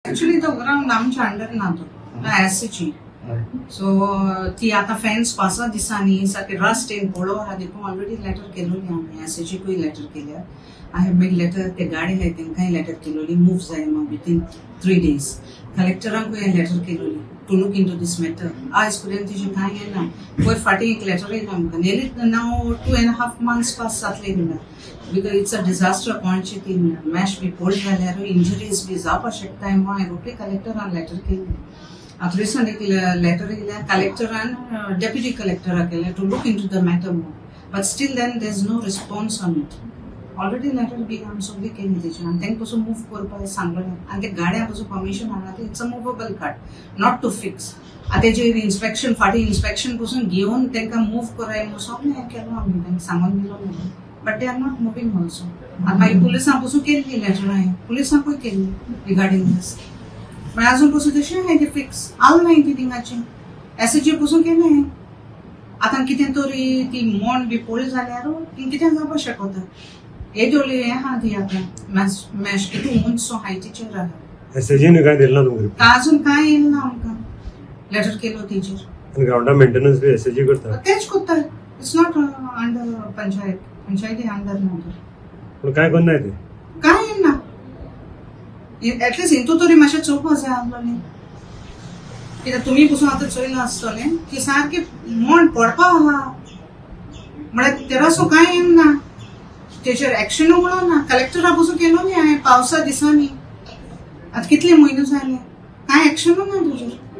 Actually तो ground आमच्या under ना, तो एसएजी. सो ती आतां फेन्स पांच दिसांनी सारके रस्ट येवन पडलो आहा. देखून ऑलरेडी लेटर केलोली आमी, एसएजीकूय लेटर केल्या. I have made letter, ते गाडी आहाय तेंकांय लेटर केलोली, मूव जाय म्हणून विथीन 3 डेज. कलेक्टरांकूय हांवें letter केलोली to look into this matter. आयज पर्यंत तेजें कांय येना. पयर फाटीं एक लेटर येयलो आमकां. Nearly now 2.5 months pass जातले म्हणल्यार, because it's a disaster. कोणाची ती मॅश बी पडली जाल्यार इंजुरीज बी जावपाक शकताय म्हणून हांवें रोखडी कलेक्टरान लेटर केल्ली. आतां रिसंट एक लेटर येयल्या, कलेक्टरान डेप्युटी कलेक्टराक केलें to look into the matter म्हणून, but still then there is no response on it. Already letter बी आमी सगळी केली तेजी आनी तांकां पसून मूव करपाक सांगलेलें आनी ते गाड्यां पसून परमिशन हाडला. ते it's a movable cart, not to fix. आतां तेजेर इन्स्पेक्शन, फाटीं इन्स्पेक्शन पसून घेवन तांकां मूव कराय म्हणून सगळें हें केलो आमी, तांकां सांगून दिलो, but they are not moving also. आनी मागीर पुलिसां पसून केल्ली लेटर हांवें, पुलिसांकूय केल्ली रिगार्डींग दीस, पण अजून पसून तशें आहाय. ते फिक्स आल नाय ती थिंगाची. एसएजी पसून केलें हांवें. आतां कितें तरी ती मोण बी पडली जाल्यार ती कितें जावपाक शकता. येदोळी हें आहा ती आतां मॅश मॅश कितू उंचसो हायटीचेर आहा. एसएजीन काय दिलें ना तुमकां रिपोर्ट? अजून कांय येयलें ना आमकां, लेटर केलो तेजेर. आनी ग्रावंडा मेंटेनन्स बी एसएजी करता? तेच करता. It's not under panchayat, पंचायती अंडर ना तो. पूण काय करनाय ते? कांय ना. एटलिस्ट हितू तरी मातशें चोवपा जाय आसलोलें, कित्याक तुमी पसून आतां चोयलां आसतलें की सारकें मोण पडपा आहा. म्हळ्यार तेरासो कांय येना, तेचेर एक्शनूय म्हणून ना. कलेक्टरा पसून केलो न्ही हांवें पावसा दिसांनी. आतां कितले म्हयने जाले, कांय एक्शनूय ना तेजेर.